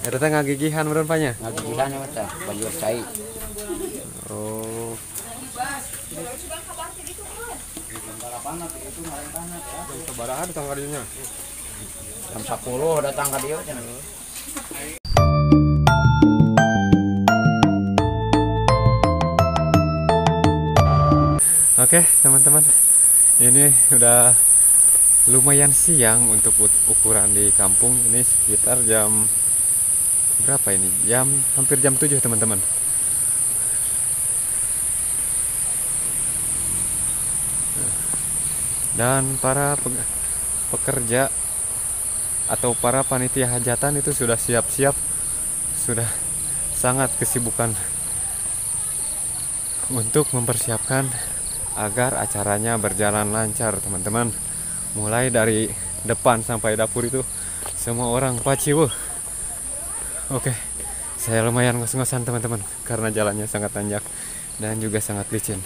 Eta teh ngagigihan meureun Pak nya? Ngagigihan eta banjur cai. Oh. Sabaraha datang ka dieu nya? Jam 10 datang ka dieu cenah. Oke, teman-teman. Ini udah lumayan siang untuk ukuran di kampung. Ini sekitar jam berapa ini? Jam hampir jam 7, teman-teman. Dan para pekerja atau para panitia hajatan itu sudah siap-siap, sudah sangat kesibukan untuk mempersiapkan agar acaranya berjalan lancar, teman-teman. Mulai dari depan sampai dapur itu semua orang paciweuh. Oke, saya lumayan ngos-ngosan teman-teman karena jalannya sangat tanjak dan juga sangat licin.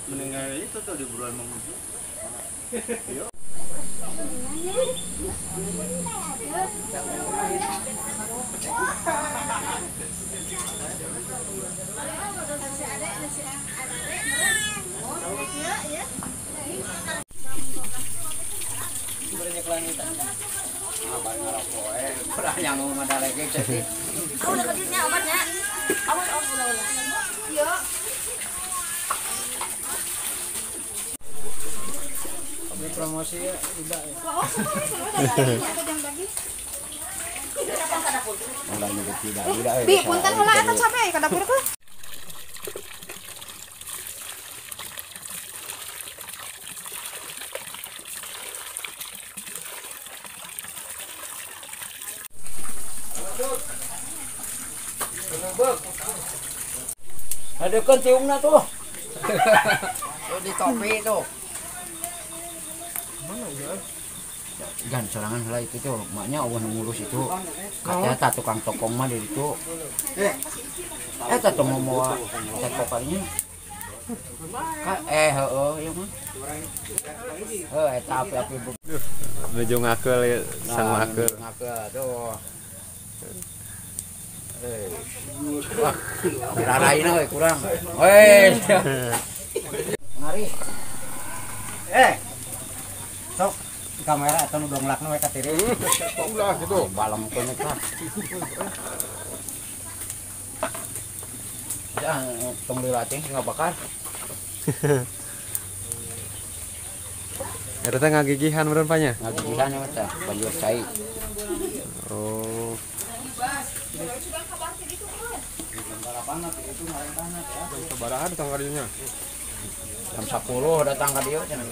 Mendengar itu tuh di buruan menguji. Promosi ya tidak ya. Bi, punten heula eta capek ka dapur teh. Ada kan tiungna tuh. Tuh di topi tuh. Mana ya? Gan sorangan heula itu tuh, maknya eueuh nu ngurus itu. Katanya ta tukang tokong mah di ditu. Eta tong moal tekokannya. Ka heueuh ieu mah. Heuh eta api-api nuju ngakeul sang ngakeul. Ngakeul tuh. Wah, diraraina we kurang. Weh. Ngari. Sok kamera atau nu donglakna we ka tiri. Ulah gitu. Balem keun tah. Ya, tong dilatih ngabakar. Eta teh ngagigihan meureun Pak nya? Ngagigihan eta banjur cai. Oh. Sabaraha datang ka dieu nya? Jam 10 datang ka dieu cenah.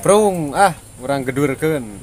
Prung ah, urang gedurkeun.